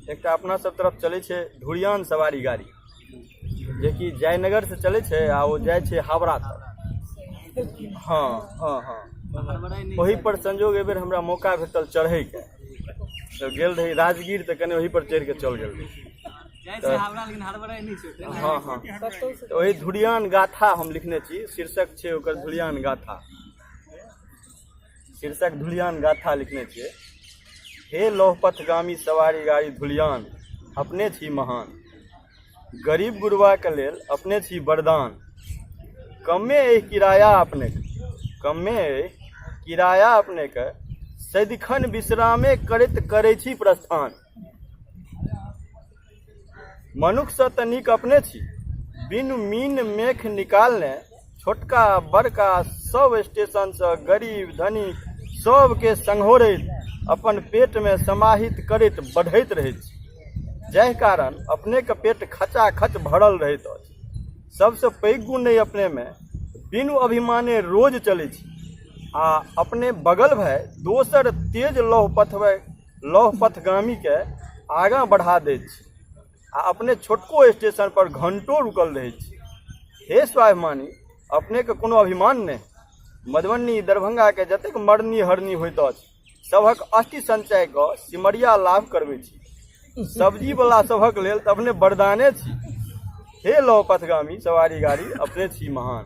एकटा अपना सब तरफ चलै छै धुरियान सवारी गाड़ी, जेकि जयनगरसँ चलै छै आ ओ जाइ छै हावड़ा तक। हँ हँ हँ ओहि पर संजोग एहि बेर हमरा मौका भेटल चढ़ैके, तऽ गेल रही राजगीर, तऽ कनि ओहि पर चढ़ि कऽ चल गेल रही। हँ हँ तऽ ओहि धुरियान गाथा हम लिखने छी, शीर्षक छै ओकर धुरियान गाथा। शीर्षक धुलियान गाथा लिखने छियै। हे लौहपथगामी सवारी गाड़ी धुलियान, अपने छी महान। गरीब गुरबाके लेल अपने छी वरदान। कमे अइ किराया अपनेके, कमे अइ किराया अपनेके, सदिखन विश्रामे करैत करै छी प्रस्थान। मनुखसँ तऽ नीक अपने छी, बिनु मीन मेख निकालने छोटका बड़का सब स्टेशनसँ गरीब धनिक सबके संघोरैत अपन पेटमे समाहित करैत बढ़ैत रहैत छी, जाहि कारण अपनेके पेट खचाखच भरल रहैत अछि। सबसँ पैघ गुण अइ अपनेमे, बिनु अभिमाने रोज चलै छी आ अपने बगल भए दोसर तेज लौह पथबै लौह पथगामीके आगाँ बढ़ा दैत छी आ अपने छोटको स्टेशन पर घंटो रुकल रहै छी। हे स्वाभिमानी, अपनेके कोनो अभिमान नहि। मधुबनी दरभंगाके जतेक मरनी हरनी होइत अछि सभक अस्थि संचय कऽ सिमरिया लाभ करबै छी। सब्जीवला सभक लेल तऽ अपने वरदाने छी। हे लौह पथगामी सवारी गाड़ी, अपने छी महान।